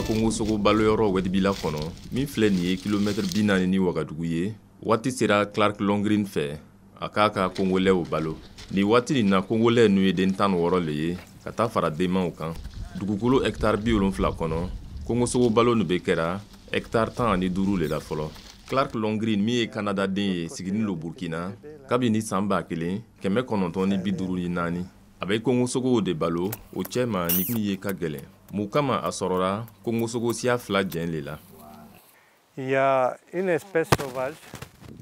kongosogo baloyɔrɔ Wɛdibila kɔnɔ, min filɛ nin ye kilomɛtiri 40 ni Wagadugu ye, waati sera Clark Longrin fɛ a k'a ka kongolɛw balo. Nin waati nin na, kongolɛ ninnu ye den 16 le ye ka taa fara denmanw kan. Dugukolo hɛkitari 70 kɔnɔ, kongosogo balo nin bɛ kɛra hɛkitari 15 le la fɔlɔ. Clark Longrin, min ye Kanada den ye, siginin lo Burkina kabini san 1954. A bɛ kongosogow de balo o cɛma ni min ye ka gɛlɛn. Mun kama a sɔrɔra kongosogo siya fila jɛn le la.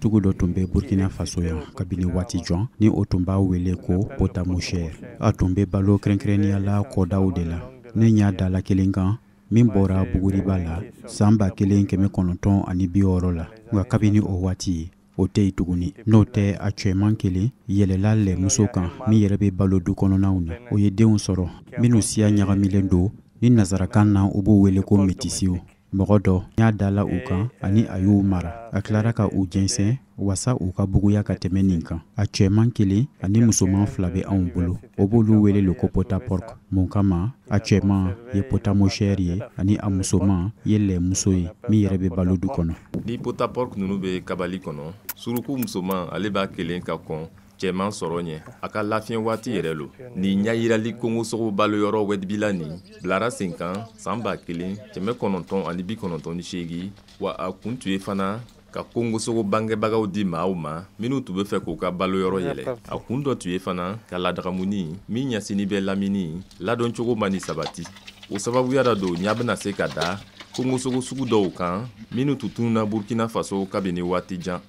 Sugu dɔ tun bɛ Burkina Faso yan kabini waati jan, ni o tun b'a wele ko potamochère. A tun bɛ balo kɛrɛnkɛrɛnnenya la kɔdaw de la. Ne ɲa dala kelen kan min bɔra Buguriba la san 1960 la, nka kabini o waati o tɛ yen tuguni. N'o tɛ, a cɛman kelen yɛlɛla lɛmuso kan min yɛrɛ bɛ balo du kɔnɔnaw na. O ye denw sɔrɔ minnu siya ɲagamilen don, ni nazarakan na u b'o wele ko metisiw. Mɔgɔ dɔ y'a dala u kan ani a y'u mara. A tilara ka u jɛnsɛn wasa u ka buguya ka tɛmɛ nin kan. A cɛman kelen ani musoman fila bɛ anw bolo, o b'olu wele le ko potaporc. Mun kama a cɛman ye potamochère ye ani a musoman ye lɛmuso ye min yɛrɛ bɛ balo du kɔnɔ. Ni potaporc ninnu bɛ kabali kɔnɔ, suruku musoman ale b'a kelen ka kɔn cɛman sɔrɔ ɲɛ a ka lafiɲɛ waati yɛrɛ lo. Nin ɲayirali kongosogo baloyɔrɔ Wɛdibila nin bilara sen kan san 1998, wa a kun tun ye fana ka kongosogo bangebagaw di maaw ma minnu tun bɛ fɛ k'u ka baloyɔrɔ yɛlɛ. A kun dɔ tun ye fana ka ladagamuni min ɲɛsini bɛ lamini ladɔncogo ma ni sabati. O sababuya la don ɲa bɛna se ka da kongosogo sugu dɔw kan minnu tun tununna Burkina Faso kabini waati jan.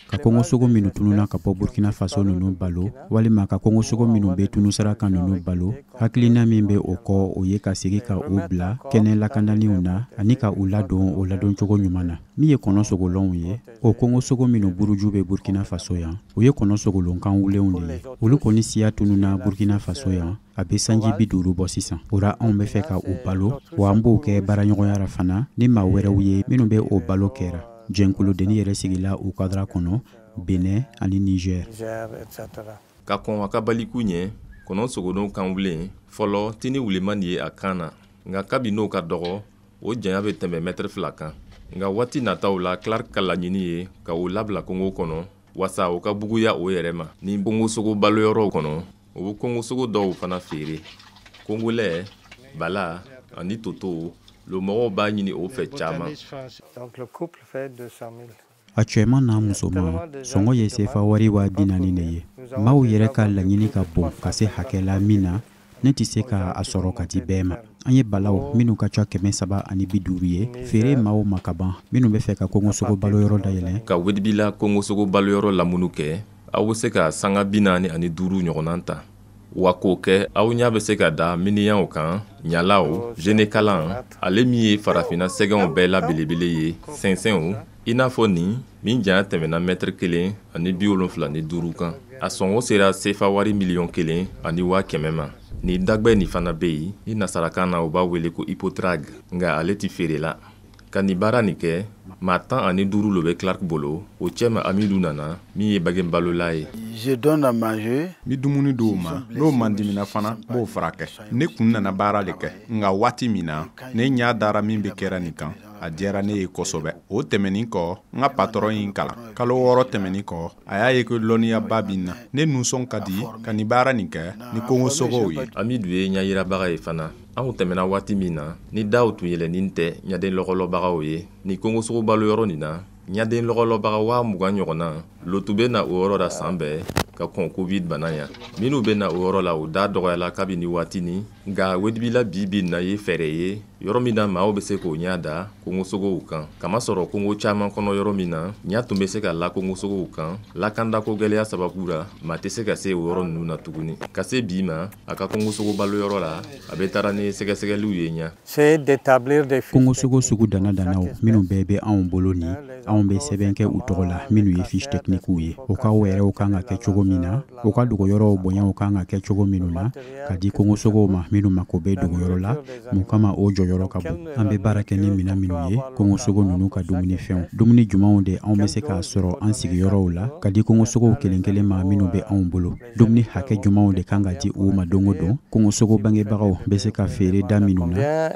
Ka kongosogo minnu tununa ka bɔ Burkina Faso ninnu balo, walima ka kongosogo minnu bɛ tunusara kan ninnu balo, hakilina min bɛ o kɔ, o ye ka segin ka u bila kɛnɛ lakandalenw na ani ka u ladon o ladoncogo ɲuman na. Min ye kɔnɔ sogolonw ye, o kongosogo minnu buruju bɛ Burkina Faso yan, o ye kɔnɔ sogolon wulenw de ye. Olu kɔni siya tununa Burkina Faso yan a bɛ sanji 50 bɔ sisan. O ra, anw bɛ fɛ ka u balo, wa an b'o kɛ baaraɲɔgɔnya la fana ni maa wɛrɛw ye minnu bɛ o balo kɛra. Jɛnkuludenni yɛrɛ sigila u kadara kɔnɔ Benin ani Niger. Ka kɔn a ka baliku ɲɛ, kɔnɔ sogodon kan wulen fɔlɔ tini wuleman ye a kan na, nka kabi n'o ka dɔgɔ, o janya bɛ tɛmɛ mɛtiri 2 kan. Nka waati nataw la, Clark ka laɲini ye ka o labila kongo kɔnɔ wasa o ka buguya o yɛrɛ ma. Ni kongosogo baloyɔrɔw kɔnɔ, o bɛ kongosogo dɔw fana feere. Kongolɛ, bala ani toto lo mɔgɔw b'a ɲini o fɛ caman. A cɛman n'a musoman sɔngɔ ye sefa wari 40 000 de ye. Maaw yɛrɛ ka laɲini ka bon ka se hakɛ la min na, ne tɛ se ka a sɔrɔ ka di bɛɛ ma. An ye balaw minnu ka ca 350 ye feere maaw ma ka ban minnu bɛ fɛ ka kongosogo baloyɔrɔ dayɛlɛ. Ka Wɛdibila kongosogo baloyɔrɔ lamunu kɛ, aw bɛ se ka sanga 45 ɲɔgɔnna ta. Wa k'o kɛ, aw ɲɛ bɛ se ka da miniyanw kan, ɲalaw, zenekalan, ale min ye farafinna sɛgɛnw bɛɛ la belebele ye, sɛnsɛnw, i n'a fɔ nin min janya tɛmɛna mɛtiri 1 75 kan. A sɔngɔ sera sefa wari 1 100 000 ma. Nin dagbɛ nin fana bɛ yen ni nasarakan na u b'a wele ko hippotrague, nka ale tɛ feere la. Ka nin baara nin kɛ, maa 15 lo bɛ Clark bolo, o cɛma Amidu nana min ye bagenbalola ye. Je donne à manger. N bɛ dumuni d'o ma, n'o mandimina fana, n b'o furakɛ. Ne kun nana baara de kɛ, nka waati min na ne ɲɛ dara min bɛ kɛra nin kan, a diyara ne ye kosɛbɛ. O tɛmɛnin kɔ, n ka patɔrɔn ye n kalan. Kalo 6 tɛmɛnin kɔ, a y'a ye ko lɔnniyaba bɛ n na. Ne nusɔn ka di ka nin baara nin kɛ ni kongosogow ye. Amidu ye ɲɛyirabaga ye fana. Anw tɛmɛna waati min na ni daw tun yɛlɛnin tɛ ɲaden lɔgɔlɔbagaw ye ni kongosogo baloyɔrɔ nin na, ɲaden lɔgɔlɔbaga 20 000 ɲɔgɔnna lo tun bɛ na o yɔrɔ la san bɛɛ ka kɔn Covid bana ɲa. Minnu bɛ na o yɔrɔ la, o da dɔgɔyala kabini waati ni, nka Wɛdibila bi bi na ye fɛɛrɛ ye yɔrɔ min na maaw bɛ se k'o ɲɛ da kongosogow kan, kamasɔrɔ kongo caman kɔnɔ, yɔrɔ min na ɲa tun bɛ se ka la kongosogow kan, lakandako gɛlɛya sababu la, maa tɛ se ka se o yɔrɔ ninnu na tuguni. Ka se bi ma, a ka kongosogo baloyɔrɔ la, a bɛ taara ni sɛgɛsɛgɛliw ye ɲa. Kongosogo sugu dana danaw minnu bɛɛ bɛ anw bolo nin, anw bɛ sɛbɛn kɛ u tɔgɔ la minnu ye fiche technique ye, u ka wɛrɛw kan ka kɛ cogo min na, u ka dogoyɔrɔw bonyaw kan ka kɛ cogo minnu na, ka di kongosogow ma minnu mako bɛ dogoyɔrɔ la. Mun kama o jɔyɔrɔ ka bon? An bɛ baara kɛ ni minɛn minnu ye, kongosogo ninnu ka dumunifɛnw, dumuni jumɛnw de anw bɛ se k'a sɔrɔ an sigiyɔrɔw la ka di kongosogow kelen kelen ma minnu bɛ anw bolo, dumuni hakɛ jumɛnw de kan ka di u ma don o don, kongosogo bangebagaw bɛ se ka feere da minnu na.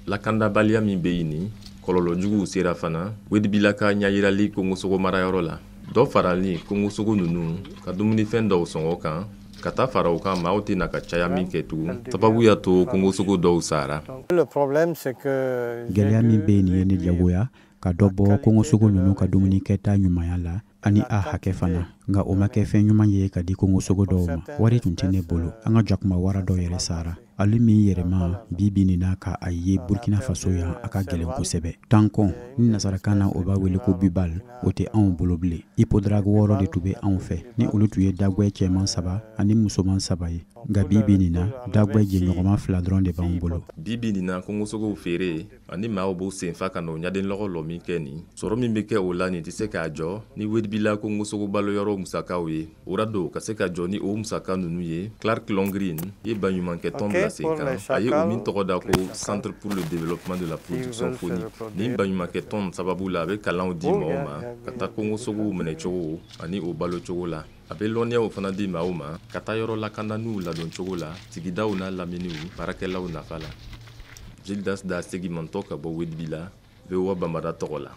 Lakandabaliya min bɛ yen nin, kɔlɔlɔ juguw sera fana Wedibila ka ɲayirali kongosogo marayɔrɔ la. Dɔ farali kongosogo ninnu ka dumunifɛn dɔw sɔngɔ kan, ka taa fara o kan, maaw tɛna ka caya min kɛ tugun, sababu y'a to kongosogo dɔw sara. Gɛlɛya min bɛ yen nin ye ne jagoya ka dɔ bɔ kongosogo ninnu ka dumunikɛta ɲumanya la ani a hakɛ fana, nka o ma kɛ fɛn ɲuman ye ka di kongosogo dɔw ma. Wari tun tɛ ne bolo. An ka jakuma wara dɔ yɛrɛ sara, ale min yɛrɛma bi bi nin na ka a ye Burkina Faso yan, a ka gɛlɛn kosɛbɛ. Tankɔn ni nasarakan na o b'a wele ko bubal, o tɛ anw bolo bilen. Hippodrague 6 de tun bɛ anw fɛ, ni olu tun ye dagwɛ cɛman 3 ani musoman 3 ye, nka bi bi nin na, dagwɛ jɛɲɔgɔnma 2 dɔrɔn de b'anw bolo. Bi bi nin na, kongosogow feere ani maaw b'o senfa ka n'o ɲadenlɔgɔ lɔ min kɛ nin, sɔrɔ min bɛ kɛ o la nin tɛ se k'a jɔ ni Wedibila kongosogo baloyɔrɔ musakaw ye. O ra don, ka se ka jɔ ni o musaka ninnu ye, Clark Longrin ye baɲumankɛ tɔn bila sen kan, a ye o min tɔgɔ da ko Centre pour le développement de la production faunique. Nin baɲumankɛ tɔn sababu la, a bɛ kalanw di mɔgɔw ma ka taa kongosogow minɛcogo ani o balocogo la. A bɛ lɔnniyaw fana di maaw ma ka taa yɔrɔ lakandaninw ladon cogo la sigidaw n'a laminiw baarakɛlaw nafa la. Gildas da Segimantɔ ka bɔ Wedibila, VOA Bambara tɔgɔ la.